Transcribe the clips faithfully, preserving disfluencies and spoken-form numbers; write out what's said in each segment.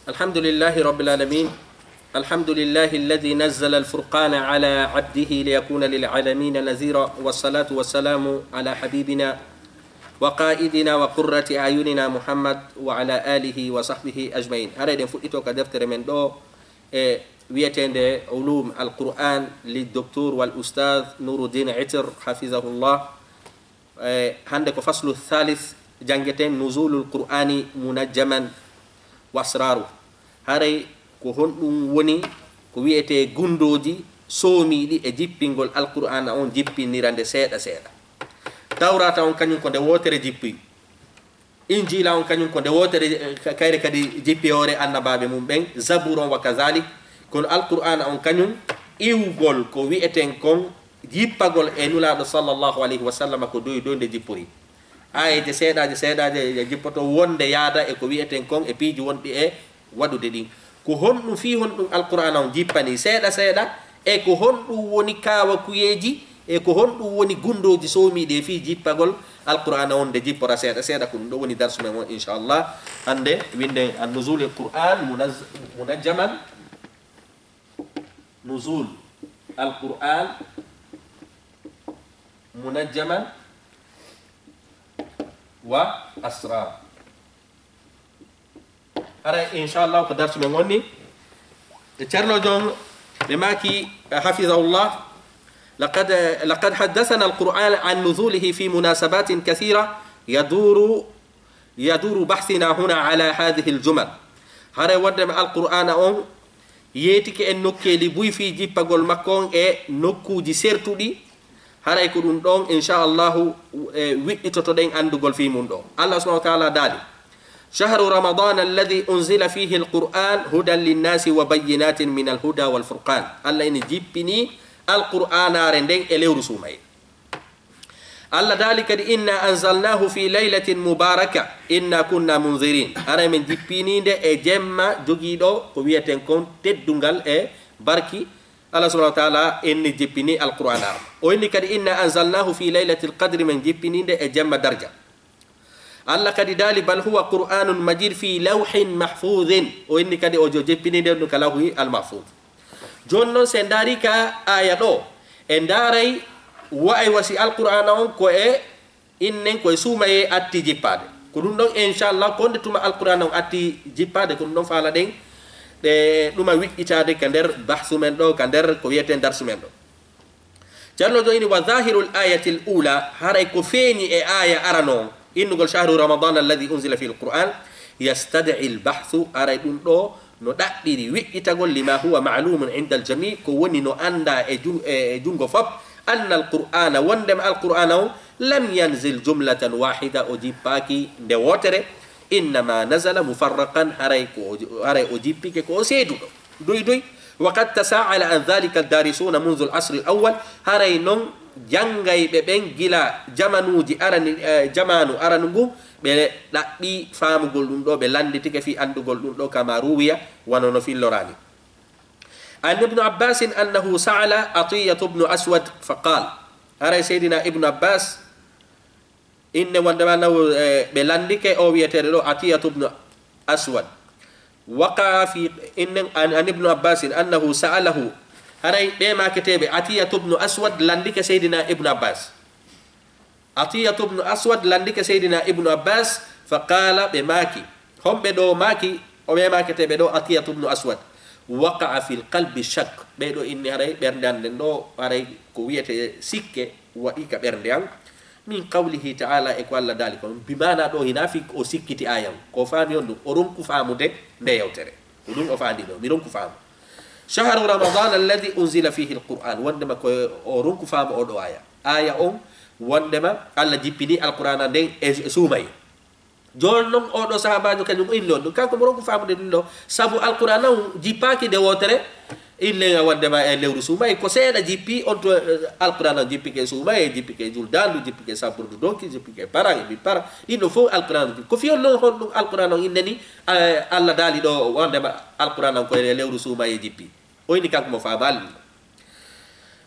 الحمد لله رب العالمين. الحمد لله الذي نزل الفرقان على عبده ليكون للعالمين نذيرا، والصلاة والسلام على حبيبنا وقائدنا وقرة أعيننا محمد وعلى آله وصحبه أجمعين. Hara eɗen fuɗɗito ka deftere men ɗo e wiyeteende Ulum Al-Qur'an li Docteur wal Ustadh Nuruddin Itir, hafizahullah. E, hannde ko faslu thalith, janngeten nuzulul Qur'ani munajjaman wa asraru. Haray ko honɗum woni ko wiyetee gunndooji soomiiɗi e jippingol Alqur'aana on jippinira nde seeɗa seeɗa? Tawraata on kañum ko nde wootere jippi. Injiila on kañum ko nde wootere, eh, ka-, kayre kadi jippi e hoore annabaaɓe mum ɓen, Zabuur on wa kazalik. Kono Alqur'aana on kañum iwgol ko wi'eten kon jippagol e Nulaaɗo sallallahu alayhi wa sallam ko doy doy nde jippori. Aayeeje seeɗaaje seeɗaaje e jippoto wonde yaada e ko wi'eten kon e piiji wonɗi e waɗude ɗin. Ko honɗum, fii honɗum Alqur'aana on jippanii seeɗa seeɗa, e ko honɗum woni kaawakuyeeji, e ko honɗum woni gunndooji soomiiɗi e fii jippagol Alqur'aana on nde jippora seeɗa seeɗa? Ko ɗum ɗo woni darsu men on, inchallah. Hannde winden an-nuzul al-Qur'an munaz-, munajjaman, nuzul al-Qur'an munajjaman wa asrar. Hara, inchallah, ko darsu men woni. E Ceerno Jon, ɓe maaki, eh, hafizahullah, لقد، لقد حدثنا القرآن عن نزوله في مناسبات كثيرة يدور، يدور بحثنا هنا على هذه الجمل. Haray wonde Alqur'aana on yeetike en nokkeeli buy fii jippagol makko on e nokkuuji sertuɗi. Haray ko ɗum ɗon, inchallahu, e, wiɗɗitotoɗen anndugol fii mum ɗo. Allah subhanahu wa taala daali, شهر رمضان الذي أنزل فيه القرآن هدى للناس وبينات من الهدى والفرقان. Allah ina jippini Alqur'aanaare nden e lewru suumayee. Allah daali kadi, إنا أنزلناه في ليلة مباركة إنا كنا منذرين. Haray men jippini nde e jemma jogiiɗo ko wiyeten kon teddungal e barki. Allah subhanahu wa taala inni jippini Alqur'aana. O inni kadi, إنا أنزلناه في ليلة القدر, men jippini nde e jemma darja. Allah kadi daali, بل هو قرآن مجيد في لوح محفوظ. O inni kadi o jo-, jippini nde ɗum ka lawhi al-mahfuz. Jooni non, si en ndaari ka aaya ɗo, en ndaaray wa'ay wasi Alqur'aana on ko e innen ko e suumayee atti jippaade. Ko ɗum ɗon, inchallah, ko nde tuma Alqur'aana on atti jippaade, ko ɗum ɗon faalaɗen ɗe ɗuma wiɗɗitaade ka nder bahsu men ɗo, ka nder ko wiyeten darsu men ɗo. Ceerno Jon inni, وظاهر الآية الأولى, haray ko feeñi e aaya arano on, innugol شهر رمضان الذي أنزل فيه القرآن, يستدعي البحث, haray ɗum ɗo no ɗaɓɓiri wiɗɗitagol لما هو معلوم عند الجميع, ko woni no anndaa e jun-, e, e junngo fop, أن القرآن, wonndema Alqur'aana on, لم ينزل جملة واحدة, o jippaaki nde wootere, إنما نزل مفرقا, haray ko o, haray o jippike ko o seeduɗo. Duy duy. وقد تساءل عن ذلك الدارسون منذ العصر الأول. Haray non janngayɓe ɓen gila jamanuuji arani, eh, jamaanu aranu ngun, ɓe ɗaɓɓi faamugol ɗum ɗo, ɓe lannditike fii anndugol ɗum ɗo, كما روي, wano no filloraani. عن ابن عباس أنه سأل عطية بن أسود فقال. Haray Seydina Ibnu Abbaas, inne wonde ma naw, eh, ɓe lanndike o wiyeteeɗo ɗo Atiyatu bnu Aswad. وقع في, inne, عن، عن ابن عباس أنه سأله. Haray ɓe maaketeeɓe, Atiyatu bnu Aswad lanndike Seydina Ibnu Abbaas. Atiyatu bnu Aswad lanndike Seydina Ibnu Abbaas, فقال, ɓe maaki. Homɓe ɗo maaki, o ɓe maaketeeɓe ɗo, Atiyatu bnu Aswad. وقع في القلب شك. Ɓe ɗo inni haray ɓernde an nden ɗo, haray ko wiyetee sikke waɗi ka ɓernde an. من قوله تعالى, e ko Allah daali kon. Bi maana ɗo hinaa fii o sikkiti aaya on. Ko faami on ɗum, o ronku faamude nde yewtere. Ko ɗum o faandi ɗo, mi ronku faamu. شهر رمضان الذي أنزل فيه القرآن. Wondema ko o ronku faamu o ɗo aaya. Aaya on, wondema Allah jippini Alqur'aana nden e, e suumayee. Jooni non, oo ɗoo sahaabaajo kañum o inni on ɗum. Kanko mo ronku faamude ɗum ɗoo, sabu Alqur'aana on jippaaki nde wootere, inne wondema e lewru suumayee, ko seeɗa jippi, on to, eh, Alqur'aana on jippike e suumayee, jippike e juldaandu, jippike e sabburdu donki, jippike e paran, e ɓippara. Ɗin ɗoo fof Alqur'aana on jippi. Ko fii on non honɗum Alqur'aana on inne ni, eh, Allah daali ɗoo wondema Alqur'aana on ko e lewru suumayee jippi. O inni kanko mo faamaali ɗum.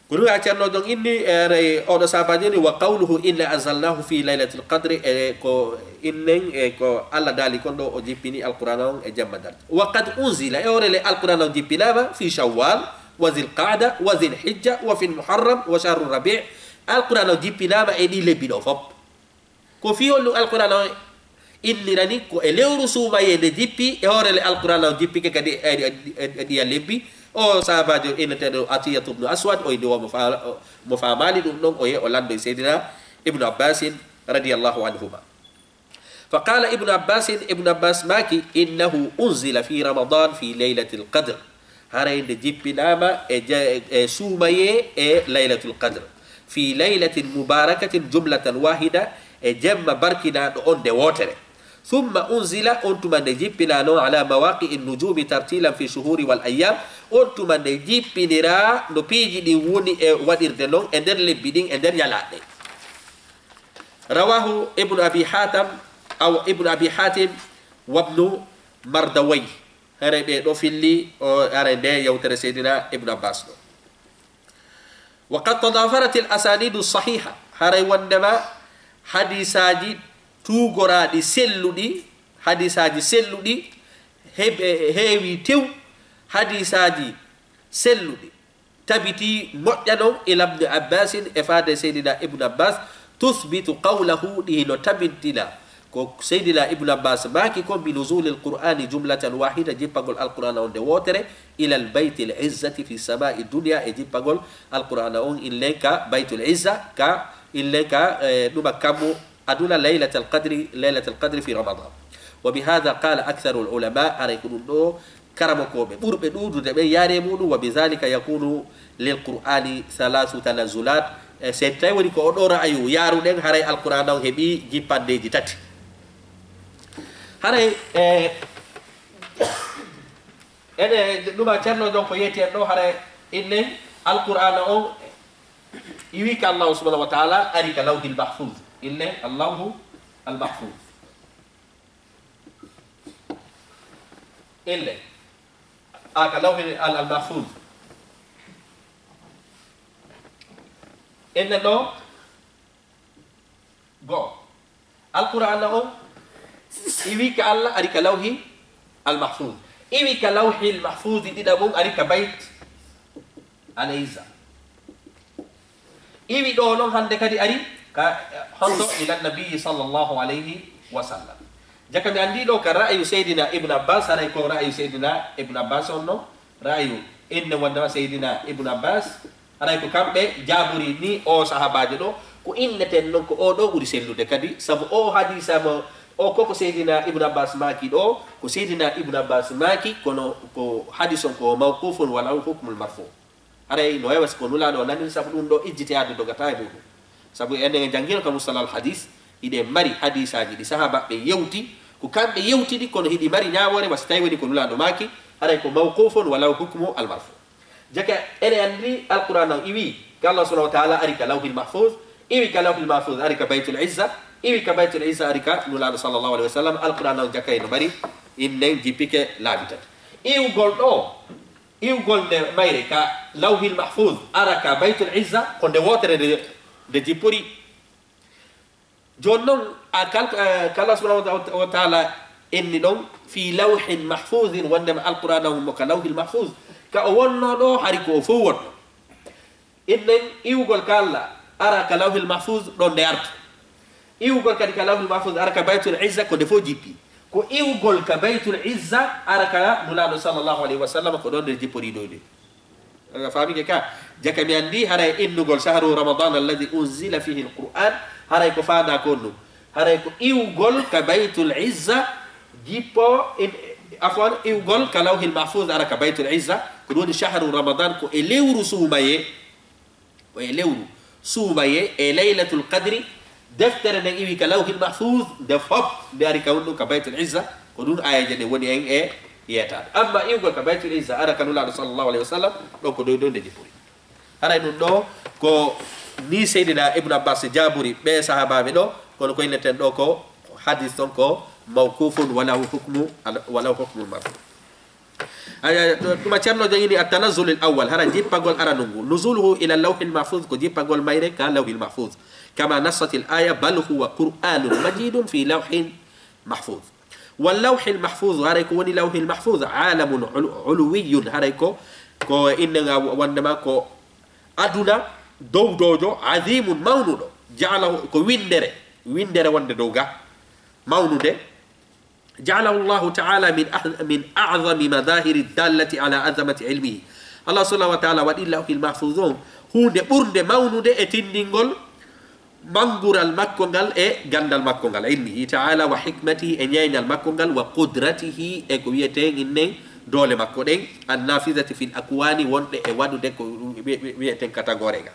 Ko ɗum a ceerno ɗon inni, e, rey oɗo saabaajo ni, wa qawluhu inna anzalnahu fi laylatil qadri, e ko innen, e ko Allah daali kon ɗo o jippini Alqur'aana on e jemma darde. Wa qad unzila, e hoore le Alqur'aana on jippinaama fi Shawwal, wa Zil Qa'da, wa Zil Hijja, wa fil Muharram, wa shahru Rabi'. Alqur'aana on jippinaama e ɗi lebbi ɗo fop. Ko fii honɗum Alqur'aana on innirani? Ko e lewru suumayee nde jippi, e hoore le Alqur'aana on jippike kadi e, e, e, e ɗiya lebbi. O saabaajo inneteeɗo Atiyatu ibnu Aswad, o inni wo mo fa-, mo faamaali ɗum ɗon, o yehi o lanndoyi Seydina Ibnu Abbasin radiyallahu anhuma. Fa qaala Ibnu Abbasin, Ibnu Abbas maaki, innahu unzila fi Ramadan fi laylatil qadr. Haray nde jippinaama e ja-, e suumayee e Laylatul Qadr. Fi laylatin mubarakatin jumlatan wahida, e jemma barkinaaɗo on nde wootere. Thumma unzila, on tuma nde jippinaa non, ala mawaqi'in nujumi tartilan fi shuhuri wal ayyam, on tuma nde jippiniraa no piiji ɗin woni e waɗirde non e nder lebbi ɗin, e nder ñalaaɗe. Rawahu Ibnu Abi Hatam, aw Ibnu Abi Hatim wabnu Mardawayh. Haray ɓe ɗo filli, o, haray nde yewtere Seydina Ibnu Abbas ɗo. Wa qad tadafaratil asanidu sahiha. Haray wondema hadisaaji tuugoraaɗi selluɗi, hadisaaji selluɗi, heb-, heewi tew, hadisaaji selluɗi. Tabitii moƴƴa non ila Ibni Abbasin e faade Seydina Ibnu Abbas, tusbitu qawlahu, ɗi hino tabintina ko Seydina Ibnu Abbas maaki kon, bi nuzulil Qur'ani jumlatan wahida, jippagol Alqur'aana on nde wootere, ilal baytil izzati fi samai dunya, e jippagol Alqur'aana on illen ka Baytul Izza, ka illen ka, eh, ɗuma kammu aduna, laylatal qadri, laylatal qadri fi Ramadan. Wa bi hadha qala aktharul ulama, haray ko ɗum ɗo karamokooɓe ɓurɓe ɗuuɗude ɓen yaari e muɗum, wa bi dhalika yakunu lil Qur'ani thalathu tanazzulat. E, so tawi woni ko o ɗo ra'ayu yaaruɗen, haray Alqur'aana on heɓi jippandeeji tati. Haray, e, ene ɗuma ceerno ɗon ko yeeti en ɗo, haray innen Alqur'aana on iwi ka Allahu subhanahu wa ta'ala, ari ka Lawhil Mahfuz. Innen Allahu al Mahfuz. Ille. A ka Lawhil al, al Mahfuz. Ille ɗo. Go. Alqur'aana on iwi ka Allah, ari ka Lawhi al Mahfuz. Iwi ka Lawhil Mahfuz ɗiɗaɓun, ari ka Bayt al Izza. Iwi ɗo non hannde kadi ari ka, honto, ila Nabiyyi sallallahu alayhi wa sallam. Jaka mi anndi ɗo ka ra'ayu Seydina Ibnu Abbas, haray ko ra'ayu Seydina Ibnu Abbas on non, ra'ayu inne wonde wa Seydina Ibnu Abbas, haray ko kamɓe jaabori ni o sahaabaajo ɗo, ko inneten non ko o ɗo ɓuri sellude kadi, sabu o hadiisa mo, o koko Seydina Ibnu Abbas maaki ɗo, ko Seydina Ibnu Abbas maaki, kono ko hadiis on ko mawqufun wa lahu hukmul marfu. Haray no wayi wasi ko Nulaaɗo o naniri, sabu ɗum ɗo ijtihaadu dogata e muɗum. Sabu enen en janngino ka Mustalah al Hadis, hiɗen mari hadiisaaji ɗi sahaabaaɓe yewti, ko kamɓe yewti ɗi, kono hiɗi mari ñaawoore, wasi tawi woni ko Nulaaɗo maaki, haray ko mawqufun wa lahu hukmu al marfu. Jaka ene anndi Alqur'aana on iwi ka Allah subhanahu wa ta'ala, ari ka Lawhil Mahfuz, iwi ka Lawhil Mahfuz, ari ka Baytul Izza, iwi ka Baytul Izza, ari ka Nulaaɗo sallallahu alayhi wa sallam. Alqur'aana on jaka eno mari innen jippike laabi tati. Iwgol ɗo, iwgol nde mayre ka Lawhil Mahfuz, ara ka Baytul Izza, ko nde wootere nde, nde jippori. Jooni non, a kal-, eh, ka Allah subhanahu wa ta-, wa ta'ala inni ɗon, fi lawhin mahfuzin, wondema Alqur'aana on mo ka Lawhil Mahfuz, ka o wonno ɗo, hari ko o fow wonno. Innen iwgol ka Allah, ara ka Lawhil Mahfuz, ɗon nde artu. Iwgol kadi ka Lawhil Mahfuz, ara ka Baytul Izza, ko nde fow jippi. Ko iwgol ka Baytul Izza, ara ka Nulaaɗo sallallahu alayhi wa sallam, ko ɗon nde jippori ɗo nde. A faamike ka? Jaka mi anndi haray innugol shahru Ramadan alladhi unzila fihi al-Qur'an, haray ko faandaa ko ɗum. Haray ko iwgol ka Baytul Izza, jippo, in, afwan, iwgol ka Lawhil Mahfuz, ara ka Baytul Izza, ko ɗum woni shahru Ramadan, ko e lewru suumayee, ko e lewru suumayee, e Laylatul Qadri, deftere nden iwi ka Lawhil Mahfuz, nde fop, nde ari ka wonɗum ka Baytul Izza, ko ɗum aayeeje ɗe woni en e yeetaade. Amma iwgol ka Baytul Izza, ara ka Nulaaɗo sallallahu alayhi wa sallam, ɗon ko dow dow nde jippori. Haray ɗum ɗo, ko ni Seydina Ibnu Abbas jaabori ɓe sahaabaaɓe ɗo, kono ko inneten ɗo ko hadis ɗon ko mawqufun wa lahu hukmu, wa lahu hukmu marfu. Aya, ɗo, tuma Ceerno jangini at-tanazzul al-awwal, hara jippagol aranungu. Nuzuluhu ila lawhil mahfuz, ko jippagol mayre ka lawhil mahfuz. Kama nassat al-aya, "Bal huwa Qur'anun majidun fi lawhin mahfuz." Wal lawhil mahfuz, haray ko woni lawhil mahfuz, alamun ulu-, uluwiyyun, haray ko, ko inne nga wondema ko aduna dowdojo, azimun mawnuɗo. Ja'alahu, ko windere, windere wonde dow ga, mawnude. Ja'alahu Allahu ta'ala min ah-, min a'zami madahiri dallati ala azamati ilmihi. Allah subhanahu wa ta'ala waɗi lawhil mahfuz on huunde ɓurnde mawnude e tindingol manngural makko ngal e ganndal makko ngal, ilmihi ta'ala wa hikmatihi, e ñeeñal makko ngal, wa qudratihi, e ko wiyeten innen doole makko ɗen, annafidati fil akwani, wonɗe e waɗude ko wi-, wi-, wiyeten katagore ga.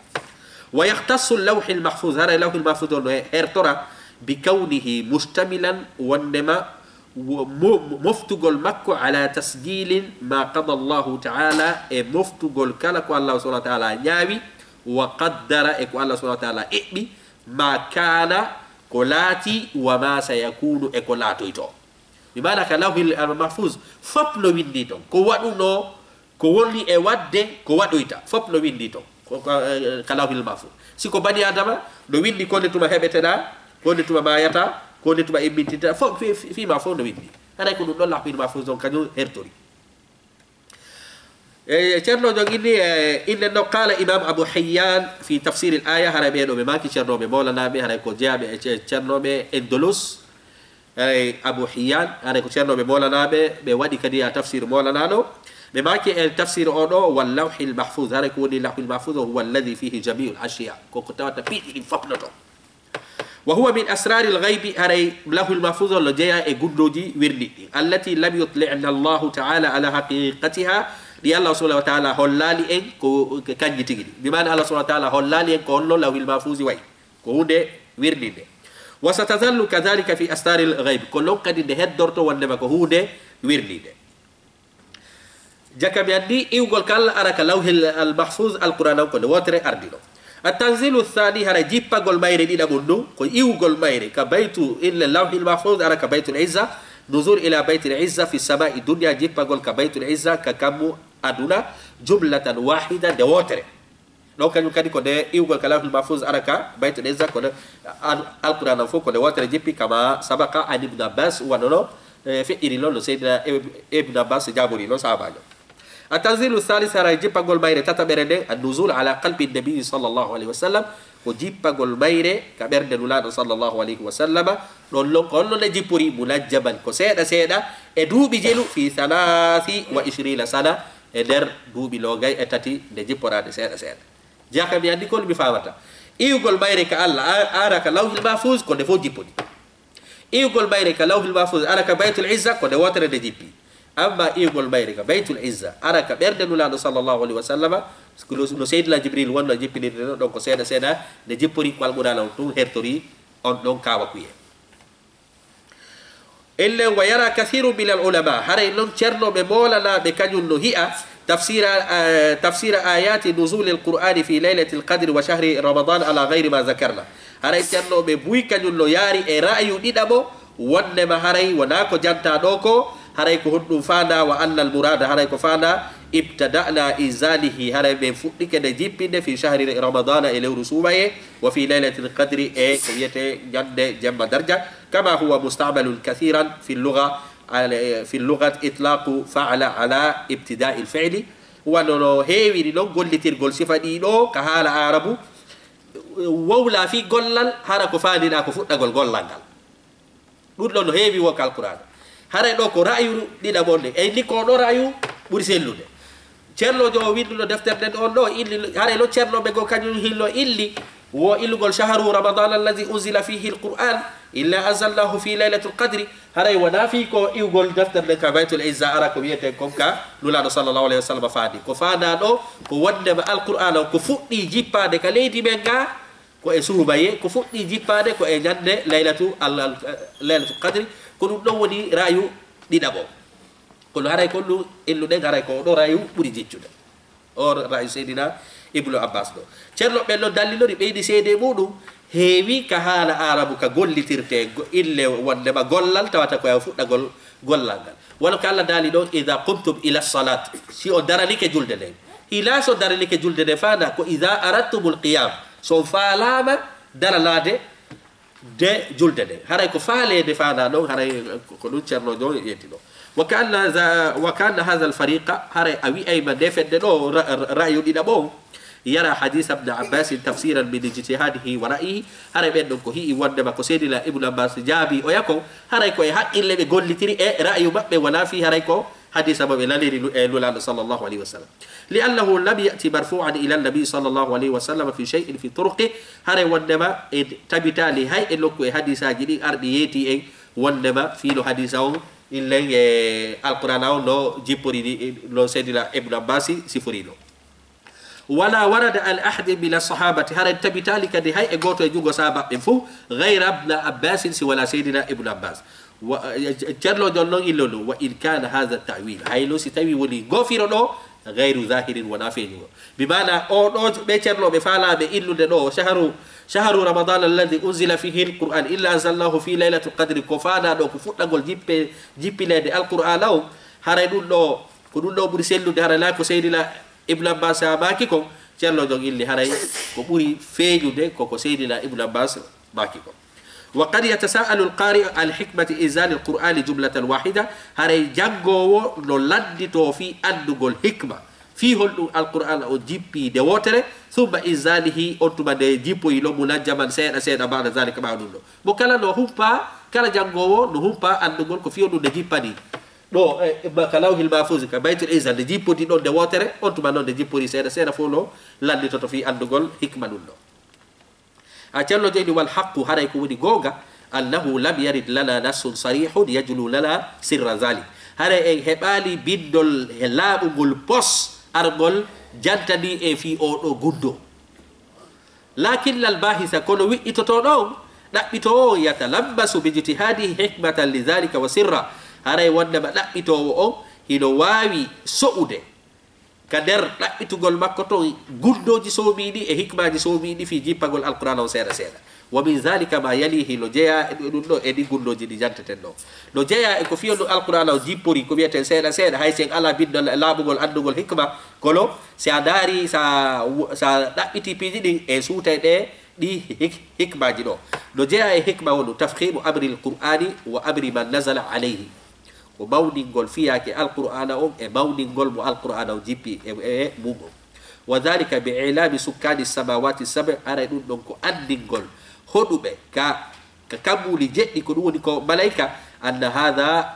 Wa yahtassu lawhil mahfuz, haray lawhil mahfuz on no he-, hertora bi kawnihi mustamilan, wondema wo-, mo-, moftugol makko ala tasjilin ma qada Allahu ta'ala, e moftugol kala ko Allah subhanahu wa ta'ala ñaawi, wa qaddara, e ko Allah subhanahu wa ta'ala eɓɓi, ma kana, ko laati, wa ma sayakunu, e ko laatoyto. Mi maana ka lawhil, ah, mahfuz, fop no winndi ton. Ko waɗuno, ko woni e waɗde, ko waɗoyta. Fop no winndi ton. Ko, ko, eh, ka lawhil mahfuz. Si ko bani Adama, no winndi ko nde tuma heɓeteɗa, ko nde tuma maayata, ko nde tuma immintinta, fop fi, fi, fi ma fof no winndi. Haray ko ɗum ɗon lawhil mahfuz on kañum hertori. E, Ceerno jogini, e, innen no qaala Imam Abu Hayyan fi tafsir al aya, haray ɓee ɗo ɓe maaki Ceernooɓe Mawlanaaɓe, haray ko jeyaaɓe e ce-, Ceernooɓe Andalus, haray Abu Hayyan, haray ko Ceernooɓe Mawlanaaɓe, ɓe waɗi kadi a tafsir Mawlana ɗo. Ɓe maaki e tafsir o ɗo, wal lawhil mahfuz, haray ko woni lawhil mahfuz o, huwa alladhi fihi jami'ul ashiya, ko ko tawata piiji ɗin fof no ton. Wa huwa min asraril ghaybi, haray lawhul mahfuz on no jeyaa e gunndooji wirniɗɗi, allati lam yutli'na Allahu ta'ala ala haqiqatiha, ɗi Allah subhanahu wa ta'ala hollaali en ko kanji tigi ɗi. Bi maana Allah subhanahu wa ta'ala hollaali en ko honno lawhul mahfuz wayi, ko huunde wirninde. Wa satazallu kadhalika fi asraril ghayb, ko non kadi nde heddorto wondema ko huunde wirninde. Jaka mi anndi iwgol kala ara ka lawhil al mahfuz, alquran on ko nde wootere ardino. At-tanzilu thani, hara jippagol mayre ɗiɗaɓun ɗum, ko iwgol mayre ka baytu illa lawhil mahfuz, ara ka baytul izza, nuzul ila baytul izza fi samai dunya, jippagol ka baytul izza ka kammu aduna, jumlatan wahida, nde wootere. Ɗon kañum kadi ko nde iwgol ka lawhil mahfuz ara ka baytul izza, ko nde al-, alquran on fof ko nde wootere jippi, kama sabaqa an ibn Abbas, wano no, e, feƴƴiri non no Seydina Ib-, Ibn Abbas jaabori non sahabajo. A tanzilu thalis, hara jippagol mayre tataɓere nden, an nuzul ala qalbi nabi sallallahu alayhi wa sallam, ko jippagol mayre ka ɓernde Nulaaɗo sallallahu alayhi wa sallama. Ɗon non ko honno nde jippori, munajjaman, ko seeɗa seeɗa, e duuɓi jelu, fi thalathi wa ishrina sana, e nder duuɓi noogay e tati nde jipporaade seeɗa seeɗa. Jaka mi anndi kon mi faamata. Iwgol mayre ka Allah, a-, ara ka lawhil mahfuz, ko nde fof jippori. Iwgol mayre ka lawhil mahfuz, ara ka baytul izza, ko nde wootere nde jippi. Amma iwgol mayre ka baytul izza, ara ka ɓernde Nulaaɗo sallallahu alayhi wa sallama, no, no Seydina Jibril wonno jippinirde ɗon, ɗon ko seeɗa seeɗa, nde jippori ko alqur'aana on tun hertori on ɗon kaawakuye. Ellen wa yara kathiru min al ulama, haray non ceernooɓe moolanaaɓe kañum no hi'a tafsira, eh, tafsira ayati nuzuli al qur'ani fi laylati al qadri wa shahri ramadan ala ghayri ma zakarna. Haray ceernooɓe buy kañum no yaari e ra'yu ɗiɗaɓo, wonnema haray wonaa ko jantaa ɗoo ko, haray ko honɗum faandaa, wa anna al murada, haray ko faandaa, ibtada'na inzalihi, haray ɓen fuɗɗike nde jippinde fi shahri ramadana, e lewru suumaye, wa fi laylati al qadri, e ko wiyetee ñande jemma darja, kama huwa musta'malun kathiran fi lugha, ala, fi lughat itlaqu fa'ala ala ibtida'i al fi'li, wano no heewiri non gollitirgol sifa ɗii ɗoo ka haala Aarabu, wowla fii gollal, hara ko faandiɗaa ko fuɗɗagol gollal ngal. Ɗum ɗon no heewi wo ka Alqur'aana. Haray ɗoo ko ra'yu ɗiɗaɓo nde. Ey ni ko ɗoo ra'yu ɓuri sellude. Ceerno jo o winnduno deftere nden on ɗoo, illi, haray lo ceernooɓe goo kañum hillo illi, wo illugol shahru Ramadan alladhi unzila fihi al-Qur'an, inna anzalnahu fi laylatul qadri. Haray wonaa fii ko iwgol deftere nden ka Baytul Izza ara ko wiyetee kon ka Nulaaɗo sallallahu alayhi wa sallam faandi. Ko faandaa ɗoo, ko wondema Alqur'aana on ko fuɗɗii jippaade ka leydi men gaa, ko e suumaye, ko fuɗɗii jippaade ko e ñande laylatu al-, al-, laylatul qadri. Ko ɗum ɗon woni ra'yu ɗiɗaɓo. Kono haray ko ɗum illuɗen, haray ko ɗoo ra'yu ɓuri jiccude. O ra'yu Seydina Ibnu Abbas ɗoo. Ceerno ɓen no dallilori, ɓeydi seede muɗum, Heewi ka haala Aarabu ka gollitirtee go-, ille wonndema gollal tawata ko e fuɗɗagol gollal ngal. Wano ka Allah daali ɗon, "Idha qumtum ila salat." Si on daranike julde nden. Hila so daranike julde nden faanaa ko "idha aradtumul qiyam." So on faalaama daranaade de julde nden. Haray ko faaleede faanaa ɗon, haray ko, ko ɗum Ceerno Joom yettino. Wa ka anna za-, wa ka anna hadha al fariqa, haray a wi'ayma nde fedde ɗo ra-, ra-, ra'yu ɗiɗaɓo on. Yara hadisa Ibn Abbas tafsiran min ijtihadihi wa ra'yihi, haray ɓen ɗon ko hi'i wonndema ko Seydina Ibn Abbas jaabi oya kon, haray ko e haqqille ɓe gollitiri e ra'yu maɓɓe, wala fi haray ko hadisa mo ɓe naniri lu-, e Nulaaɗo sallallahu alayhi wa sallam. Li annahu lam ya'ti marfu'an ila nabi sallallahu alayhi wa sallam fi shay'in fi turuqi, haray wonndema e tabitaali hay e nokku e hadisaaji ɗin arɗi yeeti en wonndema fii no hadisa on illen e Alqur'aana on no jippori ni, no Seydina Ibn Abbas sifori no. Wala warada an ahadin min assahabati, haray tabitaali kadi hay e gooto e junngo sahaaba ɓen fow, gayra Ibn Abbasin, si wala Seydina Ibn Abbas. Wa, eh, Ceerno Joom non illo ɗum, wa in kana hadha ta'wil, hay non si tawi woni gofiro ɗo, gayru zahirin, wona feeñugo. Bi maana, o ɗo ɓe Ceerno ɓe faalaaɓe illude ɗo, shahru, shahru Ramadan alladhi unzila fihi al-Qur'an, inna anzalnahu fi laylatil qadri, ko faanaa ɗo ko fuɗɗagol jippe, jippineede Alqur'aana on, haray ɗum ɗo, ko ɗum ɗo ɓuri sellude, haray naa ko Seydina Ibn Abbas maaki kon, Ceerno Joom illi haray ko ɓuri feeñude ko ko Seydina Ibn Abbas maaki kon. Wa qad yatasa'alu al-qari'u an hikmati inzali al-Qur'ani jumlatan wahida, haray janngoowo no lannditoo fii anndugol hikma, fii honɗum Alqur'aana on jippii nde wootere, thumma inzalihi, on tuma nde jippoyi non munajjaman seeɗa seeɗa ba'da dhalika ɓaawo ɗum ɗo. Mo kala no humpaa, kala janngoowo no humpaa anndugol ko fii honɗum nde jippanii. Ɗo, e, e, ma ka Lawhil Mahfuz, ka Baytul Izza, nde jippodi ɗon nde wootere, on tuma non nde jippori seeɗa seeɗa fow no lannditoto fii anndugol hikma ɗum ɗo. A Ceerno Joom illi wal haqqu, haray ko woni goonga, annahu lam yarid lana nassun sarihun yajlu lana sirra dhalik. Haray en heɓaali binndol he laaɓungol pos arngol jantanii en fii oo ɗoo gunndoo. Lakinna al-bahisa, kono wiɗɗitotooɗo on, ɗaɓɓitoowo on, yatalammasu bi ijtihadihi hikmatan li dhalika wa sirra. Haray wonndema ɗaɓɓitoowo on hino waawi so'ude ka nder ɗaɓɓitugol makko ton gunndooji soomiiɗi e hikmaaji soomiiɗi fii jippagol Alqur'aana on seeɗa seeɗa. Wa min dhalika ma yalihi, no jeyaa e ɗum ɗo, e ɗi gunndooji ɗi janteten ɗo. No jeyaa e ko fii honɗum Alqur'aana on jippori ko wi'eten seeɗa seeɗa, hay si en alaa binndol laaɓungol anndugol hikma, kono si a ndaari, sa, sa ɗaɓɓiti piiji ɗin, e suutay ɗe ɗi hik-, hikmaaji ɗo. No jeyaa e hikma honɗum, tafkhimu amril Qur'ani wa amri man nazala alayhi. Ko mawningol fiyaake Alqur'aana on e mawningol mo Alqur'aana on jippi e, e, e mum on. Wa dhalika bi i'lami sukkani samawati sab', haray ɗum ɗon ko anndingol hoɗuɓe ka, ka kammuuli jeɗɗi, ko ɗum woni ko malayka, anna hadha,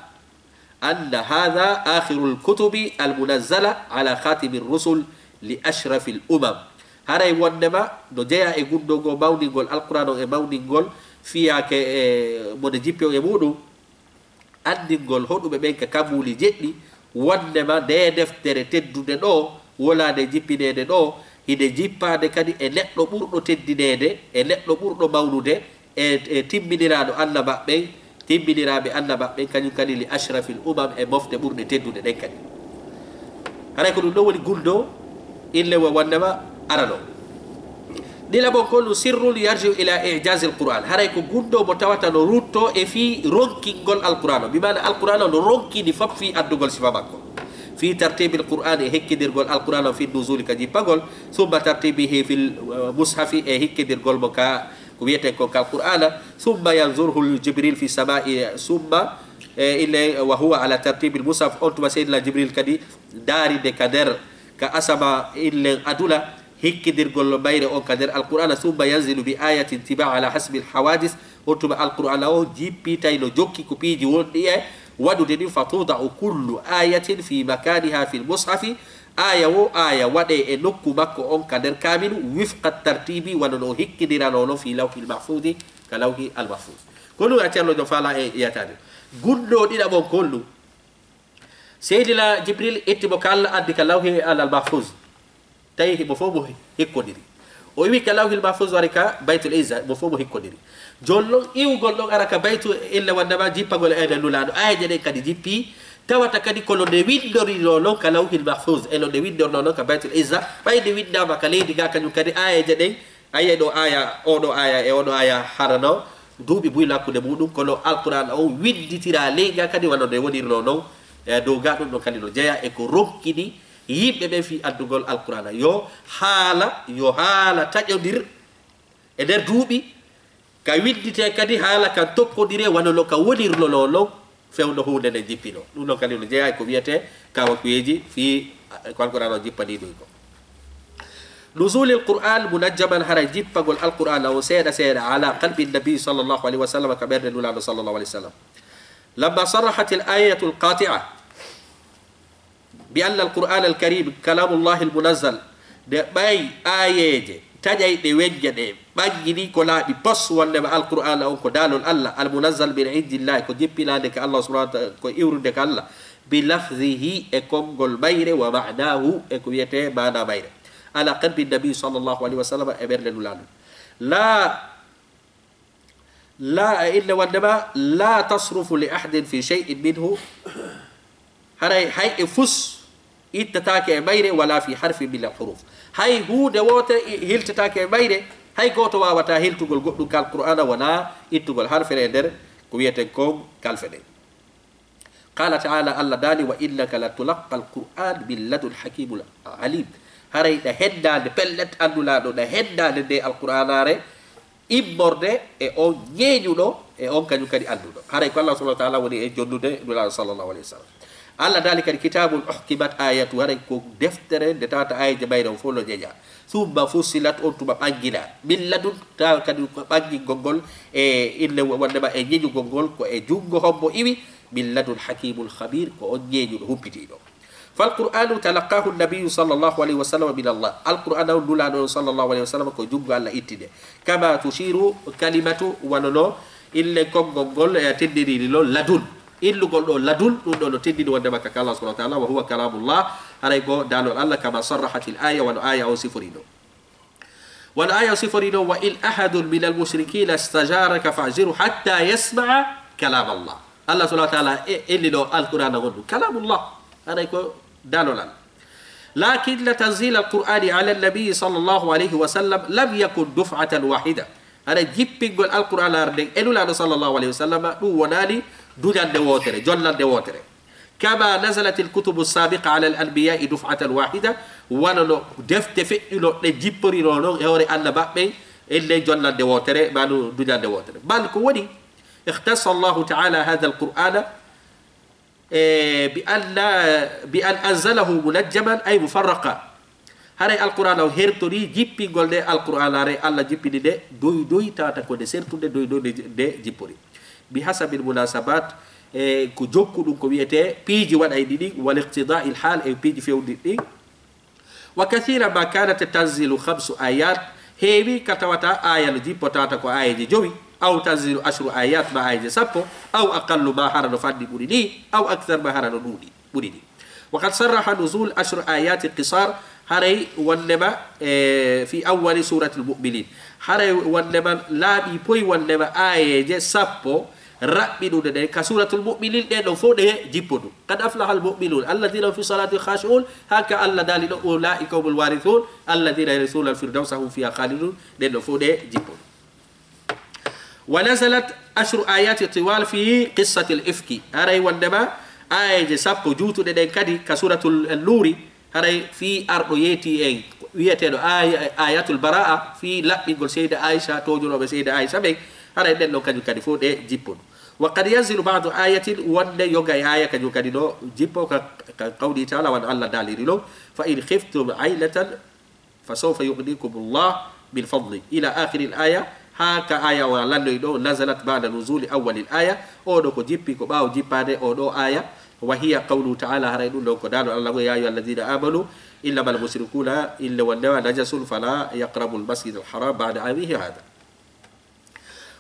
anna hadha akhirul kutubi al-munazzala ala khatimi rusul li ashrafil umam. Haray wonndema no jeyaa e gunndoo ngoo mawningol Alqur'aana on e mawningol fiyaake e mo nde jippi on e muɗum, anndingol hoɗuɓe ɓen ka kammuuli jeɗɗi, wonndema ndee deftere teddunde ɗoo, wonaa nde jippineede ɗoo, hinde jippaade kadi e neɗɗo ɓurɗo teddineede, e neɗɗo ɓurɗo mawnude, e, e timminiraaɗo annabaaɓe ɓen, timminiraaɓe annabaaɓe ɓen, kañum kadi li ashrafil umam, e mofte ɓurɗe teddude ɗen kadi. Haray ko ɗum ɗon woni gunndoo, ille wo wonndema arano. Ɗiɗaɓo kon ɗum sirrun yarji'u ila i'jazil Qur'an. Haray ko gunndoo mo tawata no ruttoo e fii ronkingol Alqur'aana on. Bi maana Alqur'aana on no ronkini fof fii addugol sifa makko. Fii tartibil Qur'an, e hikkindirgol Alqur'aana on, fii nuzuli, ka jippagol, summa tartibihi fil, eh, mushafi, e hikkindirgol mo ka ko wiyetee kon ka Alqur'aana, summa yanzuruhu Jibril fi samaa'i, summa, e, ille, wa huwa ala tartibil mushaf, on tuma Seydina Jibril kadi ndaari nde ka nder, ka asama illen aduna, hikkindirgol mayre on ka nder Alqur'aana, summa yanzilu bi ayatin tiba ala hasbil hawadis, on tuma Alqur'aana on jippi tawi no jokki ko piiji wonɗi e waɗude ɗin, fa tuda'u kullu ayatin fi makaniha fil mushafi, aaya wo aaya waɗee e nokku makko on ka nder kaamilu, wifqa tartibi, wano no o hikkindiranoo non fi lawhil mahfuzi, ka lawhi al mahfuz. Ko ɗum a Ceerno Joom faalaa e yataade. Gunndoo ɗiɗaɓo on ko honɗum? Seydina Jibril itti mo ka Allah addi ka lawhi al, al mahfuz. Tawi mo fof mo hikkodiri. O iwi ka lawhil mahfuz wari ka Baytul Izza, mo fof mo hikkodiri. Jooni non iwgol ɗon ara ka baytu ille wonndema jippagol e nde Nulaaɗo. Aayeeje ɗen kadi jippii, tawata kadi ko no nde winndorinoo non ka lawhil mahfuz, e no nde winndornoo non ka Baytul Izza, ɓay nde winndaama ka leydi gaa kañum kadi aayeeje ɗen, Ayi, e ɗo aya, oɗo aya, e oɗo aya harano duuɓi buy hakkunde muɗum, kono Alqur'aana on winnditiraa ley ga kadi wano nde wonirnoo non. E dow ga ɗum ɗon kadi no jeyaa e ko ronkini yimɓe ɓen fii anndugol Alqur'aana. Yo haala, yo haala taƴondir e nder duuɓi, ka winnditee kadi haala kan tokkondiree wano no ka wonirnoo non fewndo huunde nden jippinoo. Ɗum ɗon kadi no jeyaa e ko wiyetee kawakuyeeji fii, eh, ko Alqur'aana on jippanii ɗum ko. نزول القرآن منجما, haray jippagol Alqur'aana on seeɗa seeɗa, على قلب النبي صلى الله عليه وسلم, ka ɓernde Nulaaɗo صلى الله عليه وسلم. لما صرحت الآية القاطعة بأن القرآن الكريم كلام الله المنزل, nde ɓay aayeeje taƴayɗe wennja ɗe ɓanngini ko laaɓi pos wonnde ma Alqur'aana on ko daalol Alla, المنزل من عند الله, ko jippinaande ka Alla subhanahu wa ta'ala, ko iwrude ka Alla, بلفظه, e konngol mayre, ومعناه, e ko wiyetee maanaa mayre, على قلب النبي صلى الله عليه وسلم, e ɓernde Nulaaɗo. لا, لا, e innde wonnde ma, لا تصرف لأحد في شيء منه, haray hay e fus ittataake e mayre, ولا في حرف من الحروف, hay huunde wootere i-, hiltataake e mayre, hay gooto waawataa hiltugol goɗɗum ka Alqur'aana wonaa ittugol harfere e nder ko wiyeten kon kalfe ɗen. قال تعالى, Alla daali, وإنك لتلقى القرآن من لدن حكيم عليم. Haray ɗa hennaande, pellet, an Nulaaɗo, ɗa hennaande nde Alqur'aanaare immorde e on ñeeñuɗo, e on kañum kadi annduɗo. Haray ko Alla subhanahu wa ta'ala woni e jonnude Nulaaɗo صلى الله عليه وسلم. Alla daali kadi, كتاب أحكمت آياته, haray ko deftere nde tawata aayeeje mayre on fof no ñeñaa. ثم فصلت, on tuma ɓannginaa. من لدن, tawa kadi ko ɓanngingol ngol e innde wonnde ma e ñeñugol ngol, ko e junngo hombo iwi, من لدن حكيم خبير, ko on ñeeñuɗo humpitiiɗo. فالقرآن تلقاه النبي صلى الله عليه وسلم من الله. Alqur'aana on Nulaaɗo on صلى الله عليه وسلم ko junngo Alla itti nde. كما تشير كلمة, wano no innde konngol ngol e tindiniri non, لدن. Innugol ɗo لدن, ɗum ɗo no tindini wonnde ma ka Alla subhanahu wa ta'ala, وهو كلام الله, haray ko daalol Alla, كما صرحت الآية, wano aaya on sifori non. Wano aaya on sifori non, وإن أحد من المشركين استجارك فأجره حتى يسمع كلام الله. Alla subhanahu wa ta'ala e, inni ɗo Alqur'aana on ɗum كلام الله, haray ko daalol Alla. لكن تنزيل القرآن على النبي صلى الله عليه وسلم لم يكن دفعة واحدة. Haray jippingol Alqur'aanaare nden e Nulaaɗo صلى الله عليه وسلم, ɗum wonaali duñannde wootere, jonnannde wootere. كما نزلت الكتب السابقة على الأنبياء دفعة واحدة, wano no defte feƴƴuno ɗe jipporinoo non e hoore Annabaaɓe ɓen, e nden jonnannde wootere, maa no duñannde wootere. بل, ko woni, اختص الله تعالى هذا القرآن, e, بأن, بأن أنزله منجما أي مفرقا. Haray Alqur'aana o hertori jippingol nde Alqur'aanaare, Alla jippini nde doy doy, tawata ko nde sertunde doy doy nde, nde jippori. بحسب المناسبات, e, ko jokku ɗum ko wiyetee piiji waɗayɗi ɗin, والاقتضاء الحال, e piiji fewndiɗi ɗin. وكثيرا ما كانت تنزل خمس آيات, heewi ka tawata aaya no jippo tawata ko aayeeje jowi, أو تنزل عشر آيات, ma aayeeje sappo, أو أقل, ma hara no fanɗi ɓuri nii, أو أكثر, ma hara no ɗuuɗi ɓuri nii. وقد صرح نزول عشر آيات قصار, haray wonnde ma, e, في أول سورة المؤمنين. Haray wonnde ma laaɓi poy wonnde ma aayeeje sappo raɓɓiɗuɗe ɗen ka Suuratul Mu'miniin, ɗen ɗon fow ɗe jippodu. قد أفلح المؤمنون الذين هم في صلاتهم خاشعون, haa ka Alla daali ɗo, أولئك هم الوارثون الذين يرثون الفردوس هم فيها خالدون, ɗen ɗon fow ɗe jippodu. ونزلت عشر آيات طوال في قصة الإفك. Haray wonnde ma aayeeje sappo juutuɗe ɗen kadi ka Suuratul Nuuri, haray fii arɗo yeeti en wiyeteeɗo aaya-, Aayatul Baraa'a, fii laɓɓingol Seyda Aysha, tooñunooɓe Seyda Aysha ɓen, haray ɗen ɗon kañum kadi fow ɗe jippodu. وقد ينزل بعض آية, wonnde yoga e aaya kañum kadi no jippo ka, ka قوله تعالى, wano Alla daaliri non, فإن خفتم عيلة فسوف يغنيكم الله من فضله إلى آخر الآية, haa ka aaya o lannoyi ɗo, نزلت بعد نزول أول الآية, oo ɗoo ko jippi ko ɓaawo jippaade oo ɗoo aaya, وهي قوله تعالى, haray ɗum ɗon ko daalol Alla ngon, يا أيها الذين آمنوا إنما المشركون, innde wonnde ma نجس فلا يقربوا المسجد الحرام بعد عامهم هذا.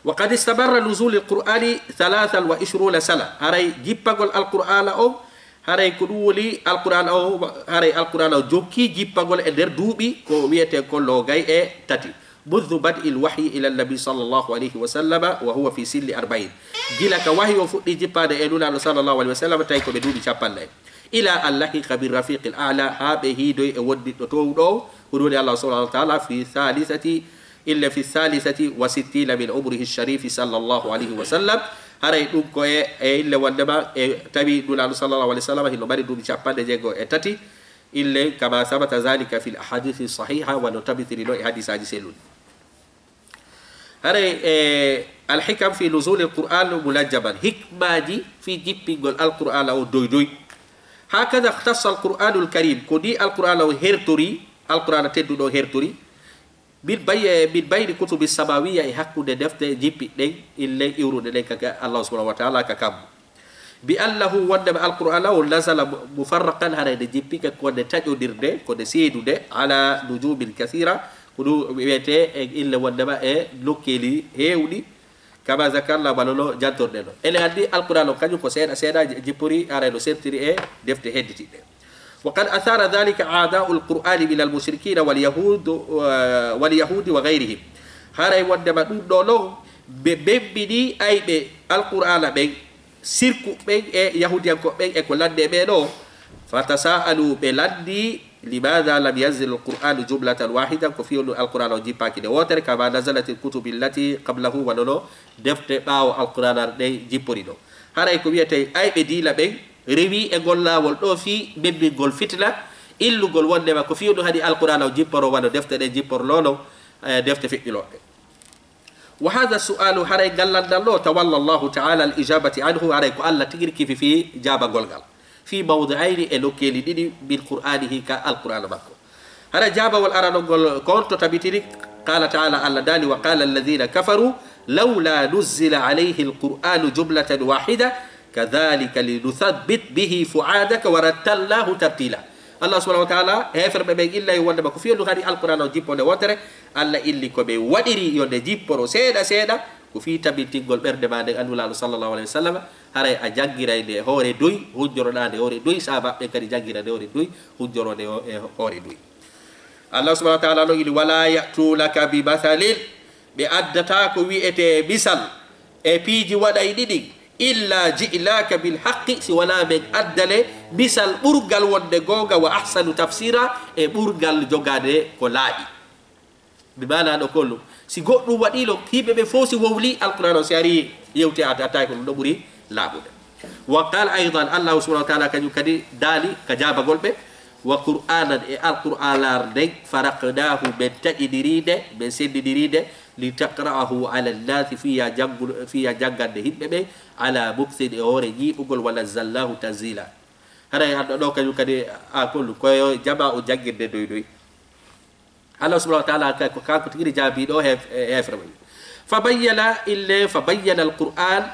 وقد استمر نزول القرآن ثلاثا وعشرون سنة. Haray jippagol Alqur'aana on, haray ko ɗum woni Alqur'aana on, haray Alqur'aana on jokki jippagol e nder duuɓi ko wiyetee ko noogay e tati. منذ بدء الوحي إلى النبي صلى الله عليه وسلم وهو في سن أربعين. Gila ka wahyu on fuɗɗi jippaade e Nulaaɗo صلى الله عليه وسلم, tawi ko ɓe duuɓi cappanɗe nayi. إلى أن لحق بالرفيق الأعلى, haa ɓe hiidoyi e wondiɗɗo toowuɗo on, ko ɗum woni Alla subhanahu wa ta'ala, في ثالثة ille fi thalithati wa sittina min umrihi sharifi sallallahu alayhi wa sallam. Haray ɗum ko e, e ille wondema e tawi Nulaaɗo sallallahu alayhi wa sallam hino mari duuɓi capanɗe jeego e tati, ille kama sabata zalika fil ahadithi sahiha, wano tabitiri no e hadisaaji selluɗi. Haray e alhikam fi nuzuli alquran munajjaman, hikmaaji fi jippingol alqur'ana o doy doy. Hakada ikhtassa alqur'anu alkarim, ko ni alqur'ana o hertori, alqur'ana tedduɗo o hertori, min bay-, min bayni kutubi samawiya, e hakkunde defte jippiɗen, ille iwruɗe ɗen ka, ka Allah subhanahu wa ta'ala ka kammu. Bi annahu, wondema alqur'ana o nazala mu-, mufarraqan, haray nde jippike ko nde taƴodirde, ko nde seedude, ala nujumin kathira, ko ɗum wiyete e ille wondema e nokkeeli heewɗi, kama zakarna, bano no jantorɗen no. Ene anndi alqur'ana o kañum ko seeɗa seeɗa j-, jippori, haray no sertiri e defte hedditiɗɗe. Wa qad athara dhalika a'da'u alqur'ani min almushrikina walyahud, wa, walyahudi wa ghayrihim. Haray wondema ɗum ɗo non, ɓe bembini ayɓe alqur'ana ɓen, sirku ɓen e yahudiyankoɓe ɓen e ko landi e ɓe ɗo. Fatasa'alu, ɓe landi, limadha lam yanzil alqur'anu jumlatan wahidan, ko fii honɗum alqur'ana o jippaaki nde wootere, kama nazalat alkutubi allati qablahu, wano no defte ɓaawo alqur'ana ɗen jippori ɗo. Haray ko wiyete ayɓe diina ɓen rewi e ngol laawol ɗo fii bembingol fitina, illugol wondema ko fii honɗum haɗi alqur'ana o jipporo wano defte ɗen jippornoo non, eh, defte feƴƴunooɗe. Wa hadha su'alu, haray ngal landal ɗo, tawalla Allahu ta'ala al ijabati anhu, haray ko Allah tigi riki fii jaabagol ngal. Fi mawdi'ayni, e nokkeeli ɗiɗi, min qur'anihi, ka alqur'ana makko. Haray jaabawol aranol ngol ko on to tabitiri, qala ta'ala, Allah daali, wa qala alladhina kafaru lawla nuzzila alayhi alqur'anu jumlatan wahida, kadhalika linuthabbit bihi fu'adaka wa rattalnahu tartila. Allah subhanahu wa ta'ala, heeferɓe ɓen illay wondema ko fii honɗum haɗi alqur'ana o jippo nde wootere, Allah illi ko ɓe waɗiri yo nde jipporo seeɗa seeɗa, ko fii tabintingol ɓernde ma nden, a Nulaaɗo sallallahu alayhi wa sallam, haray a janngiray nde hoore doy, hunjoroɗaa nde hoore doy, sahaabaaɓe ɓen kadi janngira nde hoore doy, hunjoroo nde ho-, e hoore doy. Allah subhanahu wa ta'ala no ili, wala ya'tunaka bi mathalin, ɓe addataa ko wi'etee misal e piiji waɗayɗi ɗin, illa ji'naka bil haqqi, si wanaa men addane misal ɓurngal wonde goonga, wa ahsanu tafsira, e ɓurngal jogaade ko laaɓi. Mi maanaa ɗo ko holɗum? Si goɗɗum waɗii ɗo, yimɓe ɓe fof si wowlii Alqur'aana o, si arii yewtee a taway ko ɗum ɗo ɓuri laaɓude. Wa qala aydan, Allahu subhanahu wa ta'ala kañum kadi daali ka jaabagol ɓe, wa qur'anan, e Alqur'aana nden, faraqnahu, men taƴindirii nde, men senndindirii nde, li taqra'ahu ala nnasi, fii yo a janngu-, fii yo a janngande yimɓe ɓe, ala mukthin, e hoore ñiiɓugol, wa nazzalnahu tanzila. Haray an ɗo kañum kadi a kollu, ko yo jamaa o jannginde doy doy. Allah subhanahu wa ta'ala ka-, ko kanko tigi jaabii ɗo heef-, e heefere mum. Fa bayyana ille, fa bayyana al-Qur'an,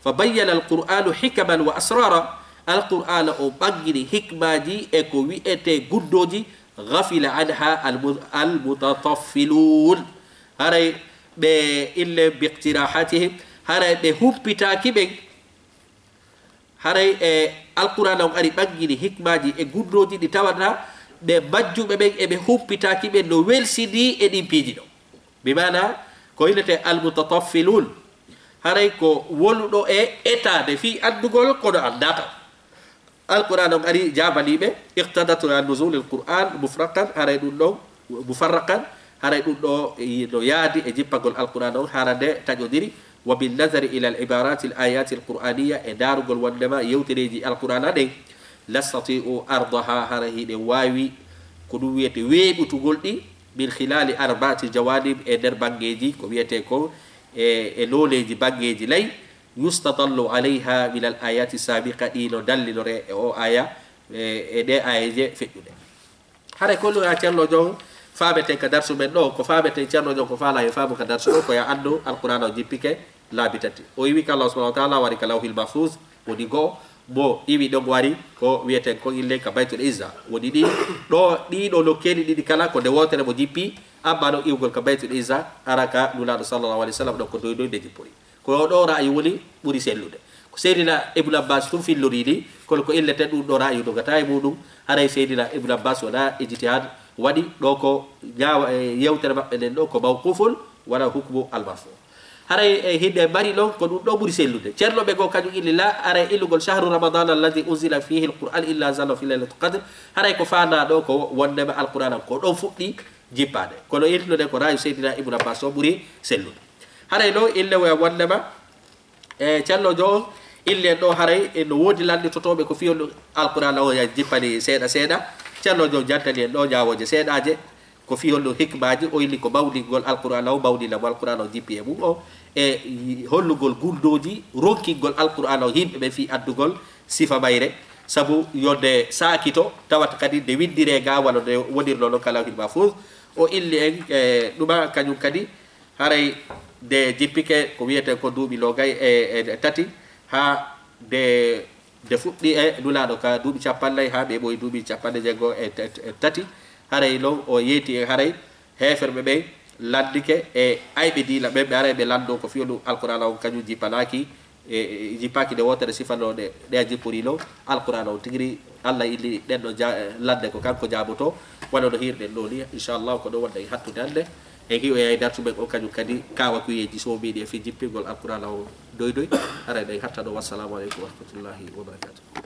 fa bayyana al-Qur'anu hikaman wa asrara. Alqur'aana o ɓanngini hikmaaji e ko wi'etee guddooji, ghafila anha al-mu-, al-mutataffiluun. Haray ɓe ille bi iqtirahatihim, haray ɓe humpitaaki ɓen. Haray e Alqur'aana on ari ɓanngini hikmaaji e guddooji ɗi tawata ɓe majjuɓe ɓen e ɓe humpitaaki ɓen no welsinii e ɗin piiji ɗo. Bi maana ko innetee almutataffiluun. Haray ko woluɗo e etaade fii anndugol kono anndaa tan. Alqur'aana on ari jaabanii ɓe, iqtadat an nuzulil Qur'an mufraqan, haray ɗum ɗon mufarraqan, haray ɗum ɗo no yaadi e jippagol Alqur'aana on hara nde taƴondiri, wa bin nazari ila al ibarati al ayati al qur'aniya, e ndaarugol wonndema yewtereeji Alqur'aana ɗen, lastati'u ardaha, hara hiɗen waawi ko ɗum wiyetee weeɓutugol ɗi, min khilali arba'ati jawanib, e nder banngeeji ko wiyetee ko e, e looleeji banngeeji nayi, yustadallu alayha min al ayati sabiqa, ɗi no dallinoree e o aya, e, e ɗe ayaje feƴƴuɗe. Haray ko ɗum a Ceerno Jon faameten ka darsu men ɗo, ko faameten Ceerno Jon ko faalaa yo faamu ka darsu ɗo, ko yo anndu Alqur'aana o jippike laabi tati. O iwi ka Allah subhanahu wa ta'ala, wari ka Lawhil Mahfuz, woni go'o, mo iwi ɗon wari ko wi'eten ko ille ka Baytul Izza. Woni ɗi ɗo, ɗii ɗo nokkeeli ɗiɗi kala ko nde wootere mo jippi, amma ɗo iwgol ka Baytul Izza, hara ka Nulaaɗo sallallahu alayhi wa sallam ɗon ko doy doy nde jippori. Ko ɗo ra'ayi woni ɓuri sellude. Ko Seydina Ibn Abbas tun fillorii ni, kono ko illete ɗum ɗo ra'ayi dogataa e muɗum, haray Seydina Ibn Abbas wonaa ijtihad waɗi, ɗo ko ñaawa-, e yewtere maɓɓe nden ɗo ko mawqufun, wonaa hukmu al-marfu. Haray e hinde mari ɗon ko ɗum ɗo ɓuri sellude. Ceerno ɓe goo kañum illi la, haray illugol shahru Ramadan alladhi unzila fihi al-Qur'an inna anzalnahu fi laylatil qadr. Haray ko faanaa ɗo ko wonndema Alqur'aana ko ɗon fuɗɗi, jippaade. Kono innude ko raayu Seydina Ibnu Abbas o ɓuri sellude. Haray noon ille wo wonnde ma, e callojo o, ille en ɗo haray e no woodi lannditotooɓe ko fii holɗum Alqur'aana o ya jippani seeɗa seeɗa. Callojo o jantani en ɗo ñaawooje seeɗaaje ko fii holɗum hikmaaji, o inni ko mawningol Alqur'aana o, mawnina mo Alqur'aana o jippi e mum o, e hollugol gundooji ronkingol Alqur'aana o yimɓe ɓe fii addugol sifa mayre. Sabu yo nde saakito, tawata kadi nde winndire ga wano nde wonirno noon ka Lawhil Mahfuuz. O inni en e ɗuma kañum kadi, haray nde jippike ko wiyetee ko duuɓi noogay e, e tati, haa nde, nde fuɗɗi e Nulaaɗo ka duuɓi cappanɗe nayi haa ɓe ɓooyi duuɓi cappanɗe jeego e t-, e tati. Haray noon o yeeti en haray heeferɓe ɓen lanndike e ayɓe diina ɓen, ɓe aray ɓe lanndoo ko fii holɗum Alqur'aana on kañum jippanaaki, e, e, jippaaki nde wootere sifanoo ɗe, ɗe a jippori noon Alqur'aana on. Tigi ri Alla inni ɗen ɗo ja-, lannde ko kanko jaabotoo, wano no hiirɗen ɗoo ni. Inchallahu ko ɗo wonde e hattude hannde. En hiwoyay darsu men on kañum kadi kaawakuyeeji so o mbiɗi e fii jippingol Alqur'aana on doy doy. Haray ɗen hatta ɗo. Wassalaamu aleykum wa rahmatullahi wa barakatuh.